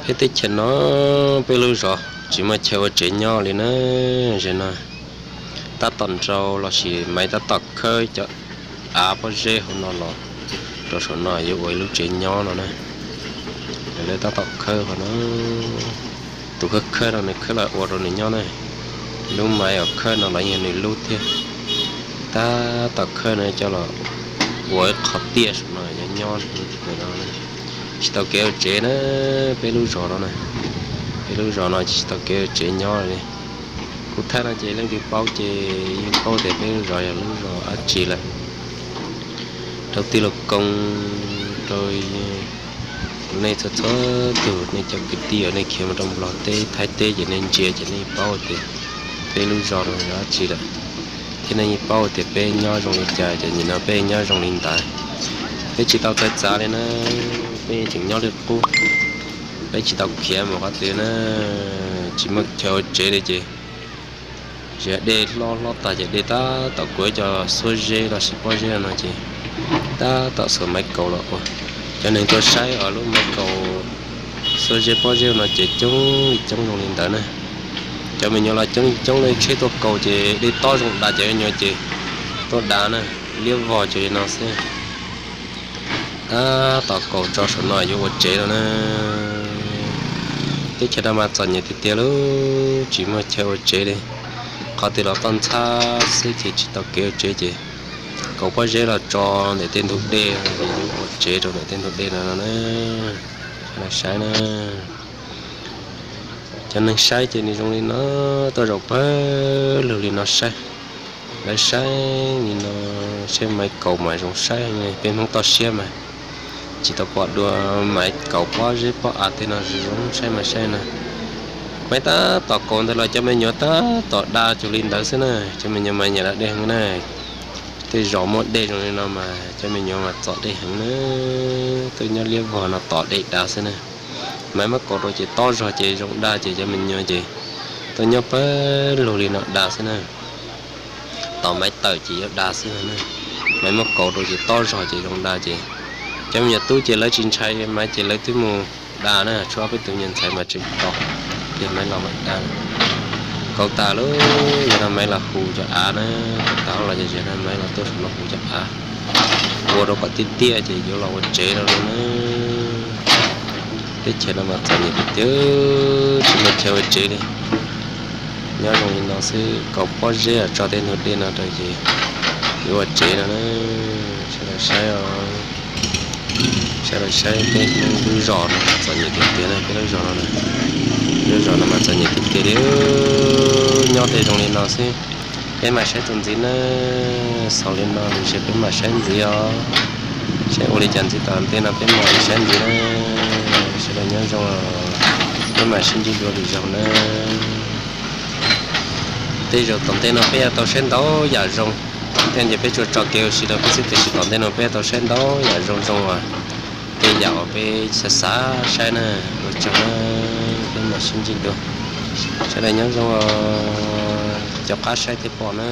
Peb teb chaws no, peb lub zos tsis muaj chaw ua tsev nyob li na. Ze no tab tom nrau lossis Maiv tab tom khawb cov av pob zeb hauv no los rau saum no yuav ua ib lub tsev nyob no na. Lawv tab tom khawb qhov no, tus khawb khawb no nws khawb los ua rau nws nyob na. Lub Maiv uas khawb no los yog nws lub thiab. Tab tom khawb no coj los ua ib qhov tiaj saum no yuav nyob no. Tsis tau kev ua tsev na, peb lub zos no na, peb lub zos no tsis tau kev ua tsev nyob li. Kuv thaij no ces leej twg paub ces yeej paub tias peb lub zos yog lub zos dab tsi lawm. Rau tij laug Koob, rau nej txhua txhua tus, nej cov kwv tij uas nej khiav mus rau Nplog teb Thaib teb ces nej ntsia ces nej paub tias peb lub zos no yog dab tsi lawm, thiab nej yeej paub tias peb nyob zoo li cas ces nim no peb nyob zoo li ntawd. Peb tsis tau txawv txav li na, peb tseem nyob li qub. Peb tsis tau khiav mus qhov twg na, tsis muaj chaw ua tsev li ces, tsis yog dej hlob hlob tag ces dej tab tom kuav cov xuab zeb lossis pob zeb no ces tab tom xuas Maiv kaus los ua. Cov neeg tuaj saib os, lub Maiv kaus xuab zeb pob zeb no ces coob li coob zoo li ntawd na. Cov me nyuam los coob li coob, tsheb tuaj kaus ces dej tob zoo da, cov me nyuam ces tuaj da na, liab vog ces li no xwb. Tab tom kaus tso saum no yuav ua tsev no na. Teb chaws no mas txom nyem tiag tiag li, tsis muaj chaw ua tsev li. Qhov twg los toj ntxhab xwb ces tsis tau kev ua tsev ces kaus pob zeb los tso ntawm tej ntug dej, yuav ua tsev rau ntawm tej ntug dej no no na. Saib na, cov neeg saib ces nws zoo li no, tuaj zaum pawg lug li no saib. Lawv saib li no, saib Maiv kaus mas zoo saib, peb Hmoob toj siab mas tsis tau pom dua. Maiv kaus pob zeb pob av tej no zoo saib mas saib no. Maiv tab tom kaus ntawd los cov me nyuam tab tom da cuag li ntawd xwb na. Cov me nyuam mas nyiam da dej heev na. Tej zos muaj dej zoo li no mas cov me nyuam mas txom dej heev na. Tuaj nyob liab vog no tom dej da xwb na. Maiv muab kaus rau ces tob zog ces zoo da ces cov me nyuam ces tuaj nyob pawg lug li no da xwb na. Tom Maiv tawm ces yuav da xwb na. Maiv muab kaus rau ces tob zog ces zoo da ces cov me nyuam tub ces lawv tsis ntshai Maiv ces lawv twb mus da na, tshuav peb tus me nyuam ntxhais mas tseem tos yog Maiv los mam da. Kaus tas lawm, yog no Maiv los hu cov av na, kaus tas los ces yog no Maiv los tuaj saum no hu cov av, ua rau kom tiaj tiaj ces yuav los ua tsev rau no na. Teb chaws no mas txom nyem tiag tiag, tsis muaj chaw ua tsev li. Nyob zoo li no xwb, kaus pob zeb tso tej ntug dej no rau ces yuav ua tsev no na. Sawv daws saib os, sawv daws saib peb lub zos no txom nyem tiag tiag na, peb lub zos no na. Lub zos no mas txom nyem tiag tiag li, nyob tej zoo li no xwb. Peb mam saib txuas ntxiv na, xaus li no lwm zaus peb mam saib ntxiv os. Saib ua li cas ntxiv tom ntej no peb mam saib ntxiv na. Sawv daws nyob zoo, peb mam sib ntsib dua lwm zaus na. Tej zaum tom ntej no peb yuav tau saib ntau yam zoo. Tej ces peb tsuas tso kev ua si rau peb xwb, tiam sis tom ntej no peb yuav tau saib ntau yam zoo zoo uas tej yam uas peb xav xav saib na. Ua tsaug na, peb mam sib ntsib dua. Sawv daws nyob zoo, caum qab saib thiab pom na.